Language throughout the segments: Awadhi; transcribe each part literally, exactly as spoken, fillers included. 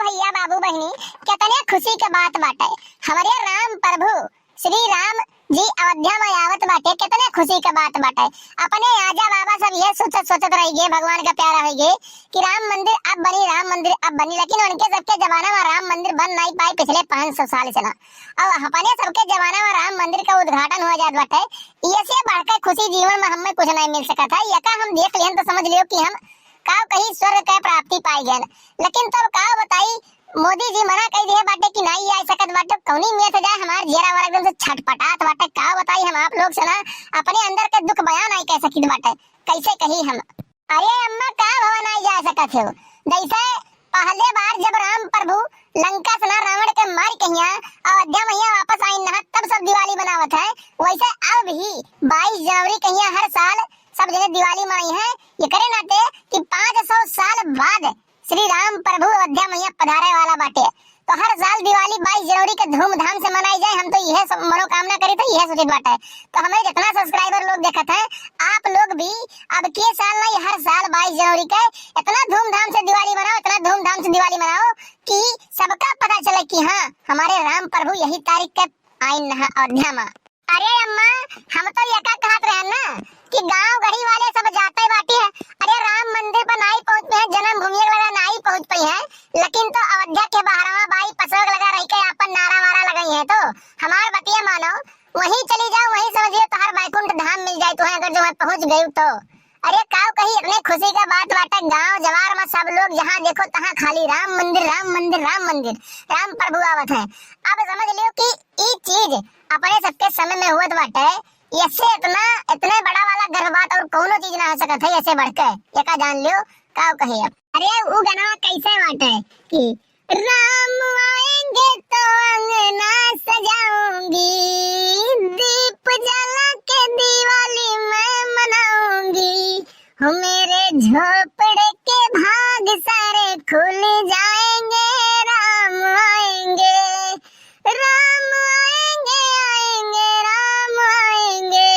भैया, बाबू, बहिनी, कितने खुशी के बात बाटे। हमरे राम प्रभु श्री राम जी अयोध्या में आवत बाटे, कितने खुशी के बात बाटे। अपने आजा बाबा सब यह सोचत सोचत रह गए, भगवान का प्यारा हो गए कि राम मंदिर अब बनी, राम मंदिर अब बनी, लेकिन उनके सबके जमाना में राम मंदिर बन नहीं पाए पिछले पाँच सौ साल से ना। और अपने सबके जमाना में राम मंदिर का उद्घाटन हो जात बाटे, ये से बढ़कर खुशी जीवन में हमें कुछ नहीं मिल सकत है। यका हम देख लिहन तो समझ लियो कि हम का कहीं स्वर्ग के प्राप्ति पाई गए। लेकिन तब का बताई, मोदी जी मना कई दिए बाटे कि नहीं आ सकत बाटे। कौनी मियत जाए, हमार जियरा वाला एकदम से छटपटात बाटे। का बताई हम आप लोग से ना, अपने अंदर के दुख बयान नहीं कर सकित बाटे, कैसे कही हम। अरे अम्मा, का भवन आई जा सकत हो? जैसे पहले बार जब राम प्रभु लंका से ना रावण के मार कहिया अयोध्या मैया वापस आई ना, तब सब दिवाली मनावत है, वैसे अब भी बाईस जनवरी कहिया हर साल सब जने दिवाली मनाई है। ये करे नाते कि पाँच सौ साल बाद श्री राम प्रभु अयोध्या मैया पधारे वाला बाटे, तो हर साल दिवाली बाईस जनवरी के धूमधाम से मनाई जाए। हम तो यह सब मनोकामना करी, तो यह सोचित बाटे। तो हमारे जितना सब्सक्राइबर लोग देखत हैं, आप लोग भी अब के साल नहीं, हर साल बाईस जनवरी के इतना धूमधाम से दिवाली मनाओ, इतना धूमधाम से दिवाली मनाओ कि सबका पता चले कि हाँ, हमारे राम प्रभु यही तारीख के आइन है अयोध्या में। अरे अम्मा, हम तो यका कहत रहे ना कि गांव गढ़ी वाले सब जाते बाटी है। अरे राम मंदिर पर नाई पहुंच पे है, जन्मभूमि के लगा नाई पहुंच पे है, लेकिन तो अयोध्या के बहरवा बाई पसोग लगा रही के आपन नारा वारा लगाई है। तो हमार बतिया मानो, वहीं चली जाओ, वहीं समझिए तोहर बैकुंठ धाम मिल जाए तुम्हें, अगर जो वहीं पहुंच गई तो। अरे काव कही, अपने खुशी का बात बाटे, गांव जवार में सब लोग जहाँ देखो तहाँ खाली राम मंदिर, राम मंदिर, राम मंदिर, राम प्रभु आवत है। अब समझ लियो कि ई चीज अपने सबके समय में हुआ बाटे, ऐसे इतना, इतने बड़ा वाला गर्व बात और कौनो चीज ना हो सकत है ऐसे बढ़ के। ये का जान लियो, काव कही अब। अरे उ गनवा कैसे बाटे कि राम आएंगे तो अंगना सजाऊंगी, दीप जला के दिवाली मैं मनाऊंगी, हो मेरे झोपड़े के भाग सारे खुल जाएंगे, राम आएंगे, राम आएंगे, आएंगे, राम आएंगे,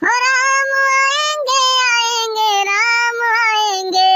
हो राम आएंगे, आएंगे, राम आएंगे,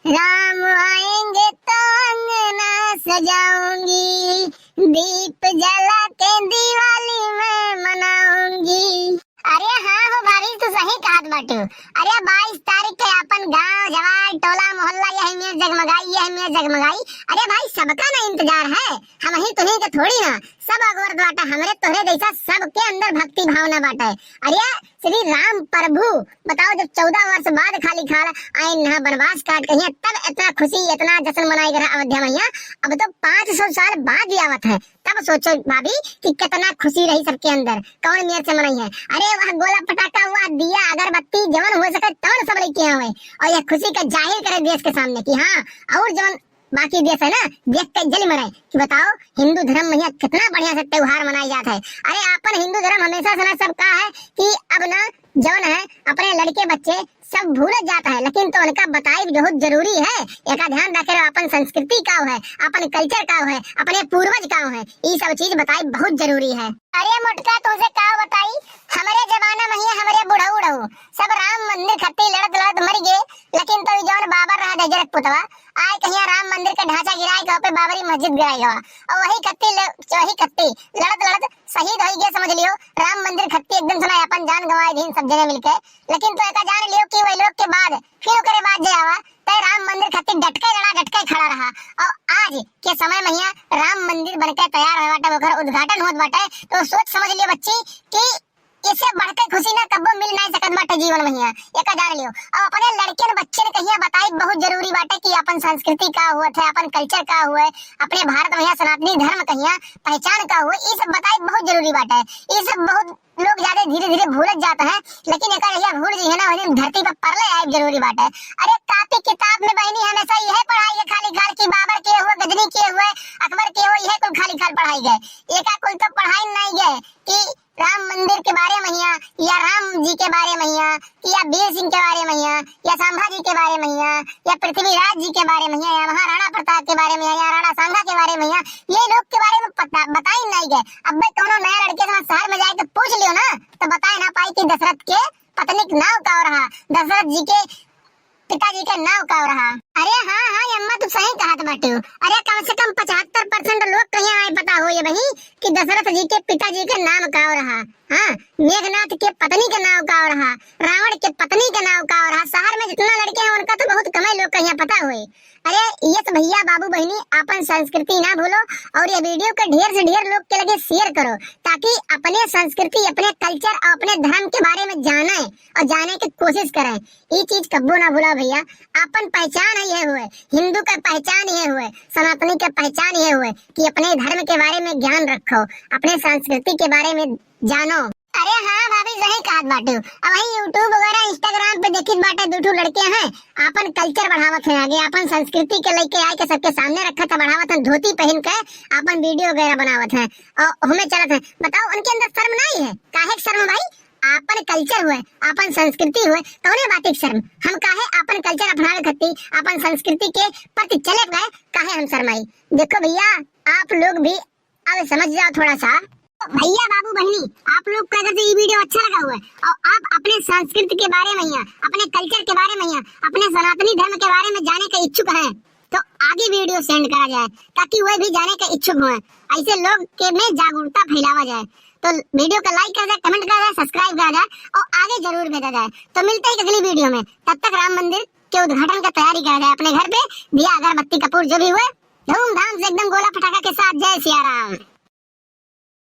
राम आएंगे तो अंगना सजाऊंगी, दीप जला के दिवाली मैं मनाऊंगी। अरे हाँ हो भाभी, तू सही कहत बाटू। अरे बाईस तारीख के अपन गांव, जवार, टोला, मोहल्ला यही में जगमगाई, यही में जगमगाई। अरे भाई, सबका ना इंतजार है, हम ही तुम्ही के थोड़ी ना, सब अगोर बाटा, हमरे तोहरे जैसा सबके अंदर भक्ति भावना बाटे। अरे श्री राम प्रभु, बताओ, जब चौदह वर्ष बाद खाली खाल आए ना वनवास काट के हियां, तब इतना खुशी, इतना जश्न मनाई गया अयोध्या मैया। अब तो पाँच सौ साल बाद ही आवत है, तब सोचो भाभी कि कितना खुशी रही सबके अंदर, कौन मेर से मनाई है। अरे वह गोला फटाका हुआ, दिया अगरबत्ती जवन हो सके तवन सब लेके आवे और यह खुशी का जाहिर करे देश के सामने कि हाँ, और जवन बाकी देश है ना, देख के जल मरे कि बताओ हिंदू धर्म में यहाँ कितना बढ़िया से त्योहार मनाया जाता है। अरे अपन हिंदू धर्म हमेशा से ना सब कहा है कि अब ना जवन है अपने लड़के बच्चे सब भूलत जाता है, लेकिन तो उनका बताई बहुत जरूरी है। एका ध्यान रखे रहो, अपन संस्कृति का है, अपन कल्चर का है, अपने पूर्वज का है, ई सब चीज बताई बहुत जरूरी है। अरे मोटका, तुमसे का बताई, हमरे जमाना में ही हमरे बुढ़ऊ उढ़ऊ सब राम मंदिर खत्ती लड़त लड़त मर गए, लेकिन तो ई जौन बाबर रहा दहिजरक पुतवा, आए कहिया राम मंदिर के ढांचा गिराए के पे बाबरी मस्जिद गिराए गवा, और वही खत्ती ल-, वही खत्ती लड़त लड़त शहीद हो गए, समझ लियो। राम मंदिर खत्ती एकदम सुना अपन जान गंवाए दीन सब जने मिलके। लेकिन तो एका जान लियो कि वही लोग के बाद फिर ओकरे बाद जे आवा, तय राम मंदिर खातिर डटके लड़ा, डटके खड़ा रहा। और आज के समय में हियां राम मंदिर बनके तैयार होए बाटे, ओकर उद्घाटन होत बाटे, तो सोच समझ लियो बच्ची कि इससे बढ़के खुशी ना कब्बो मिल नहीं सकत बाटे जीवन में हियां, एका जान लियो। और अपने लड़कियन बच्चन कहिया बताई बहुत जरूरी बाटे कि अपन संस्कृति का हुए थे, अपन कल्चर का हुए, अपने भारत में हियां सनातनी धर्म कहिया पहचान का हुए, ई सब बताई बहुत जरूरी बाटे। ई सब बहुत लोग ज्यादा धीरे धीरे भूलत जात है, लेकिन एकर यह भूल जी है ना, वही धरती पर परले आए जरूरी बाटे। अरे कापी किताब में बहनी हमेशा यह पढ़ाई है खाली खाल कि बाबर के हुए, गजनी के हुए, अकबर के हुए, यह कुल खाली खाल पढ़ाई गए। एका कुल तो पढ़ाई नहीं गए कि राम मंदिर के बारे में हिया, या राम जी के बारे में हिया, या बीर सिंह के बारे में हिया, या संभाजी के बारे में हिया, या पृथ्वीराज जी के बारे में हिया, या महाराणा प्रताप के बारे में हिया, या राणा सांगा के बारे में हिया, ये लोग के बारे में पता बताई नहीं गए। अब भाई कौनो नया लड़के से शहर में जाए के पूछ लियो ना, तो बताए ना पाई कि दशरथ के पत्नी के नाम का रहा, दशरथ जी के पिताजी के नाव का रहा? अरे हाँ, हाँ, ये अम्मा, तू सही कहत बाटू। अरे, कम से कम पचहत्तर percent लोग कहिया आए पता होई बही कि दशरथ जी के पिताजी के नाम का रहा। हाँ, मेघनाथ के पत्नी के नाव का रहा, रावण के पत्नी के नाव का रहा। शहर में जितना लड़के हैं, उनका तो बहुत कम ही लोग कहिया पता होई। अरे यस भैया, बाबू बहिनी, आपन संस्कृति ना भूलो और ये video के ढेर से ढेर लोग के लगे share करो, ताकि अपने संस्कृति, अपने culture और अपने धर्म के बारे में जाने और जाने की कोशिश करें। ये चीज कब्बो ना भूला भैया, आपन पहचान ये हुए, हिंदू का पहचान ये हुए, सनातनी का पहचान ये हुए कि अपने धर्म के बारे में ज्ञान रखो, अपने संस्कृति के बारे में जानो। अरे हाँ भाभी, सही कहत बाटू। अब वही YouTube वगैरह, Instagram पे देखित बाटे, दू ठो लड़के हैं, आपन culture बढ़ावत हैं आगे, आपन संस्कृति के लेके आए के सबके सामने रखत है, बढ़ावत हैं, धोती पहन के आपन video वगैरह बनावत हैं और हमें चलत हैं। बताओ, उनके अंदर शर्म नहीं है? काहे के शर्म भाई? आपन culture हुए, आपन संस्कृति हुए, कौने बात के शर्म? हम काहे आपन culture अपनावे खातिर, आपन संस्कृति के प्रति चले गए, काहे हम शर्माई? देखो भैया, आप लोग भी अब समझ जाओ थोड़ा सा। भैया, बाबू, बहिनी, आप लोग का अगर से ये video अच्छा लगा हुआ है और आप अपने संस्कृति के बारे में या अपने culture के बारे में या अपने सनातनी धर्म के बारे में जाने के इच्छुक हैं, तो आगे video send करा जाए, ताकि वह भी जाने के इच्छुक हों। ऐसे लोग के में जागरूकता फैलावा जाए। तो video का like करा जाए, comment करा जाए, subscribe करा जाए और आगे जरूर भेजा जाए। तो मिलते हैं अगली video में, तब तक राम मंदिर के उद्घाटन का तैयारी करा जाए अपने घर पे, दिया, अगरबत्ती, कपूर जो भी हुए, धूमधाम से एकदम गोला फटाका के साथ। जय सिया राम।